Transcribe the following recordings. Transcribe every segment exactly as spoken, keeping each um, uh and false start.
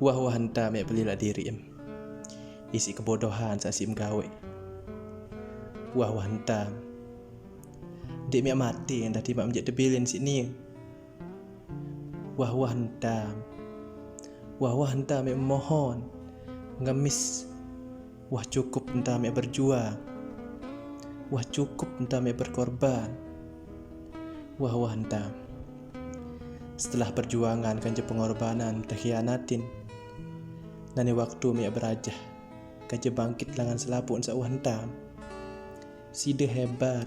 Wah-wah enta meh pelila diri em. Isi kebodohan sasi em gawe. Wah-wah enta. Dek meh mati enda timak menjek tebilin sik nia. Wah-wah enta. Wah-wah enta meh memohon. Ngemis. Wah cukup enta meh berjuang. Wah cukup enta meh berkorban. Wah-wah enta. Setelah perjuangan kanje pengorbanan tekhianatin. Nani waktu meh berajah. Kanje bangkit langan selapuq ensaq wah enta. Side hebat.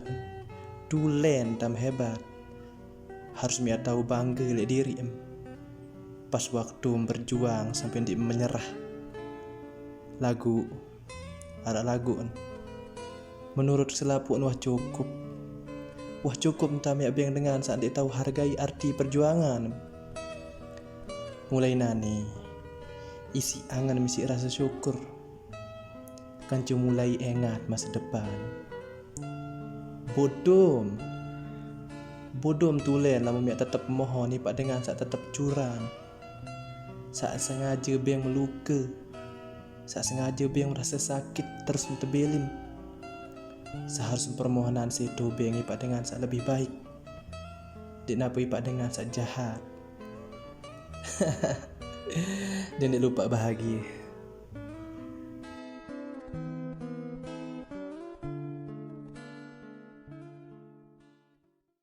Tulen tam hebat. Harus meh tau bangge leq diri em. Pas waktu em berjuang sampai ndeq menyerah. Laguq, araq laguq en. Menurut selapuq en wah cukup. Wah cukup enta meh beng dengan saq ndeq tau hargai arti perjuangan. Mulai nani, isi angen meh siq rase syukur. Kance mulai engat masa depan. Bodom. Bodom tulen lamun miaq tetep mohon ipaq dengan saq tetep curang. Saq sengaje beng meluke. Saq sengaje beng merase sakit terus metebelin. Seharus permohonan seto beng ipaq dengan saq lebih baik. Ndeq napi ipaq dengan saq jahat. Ndeq lupaq bahagie.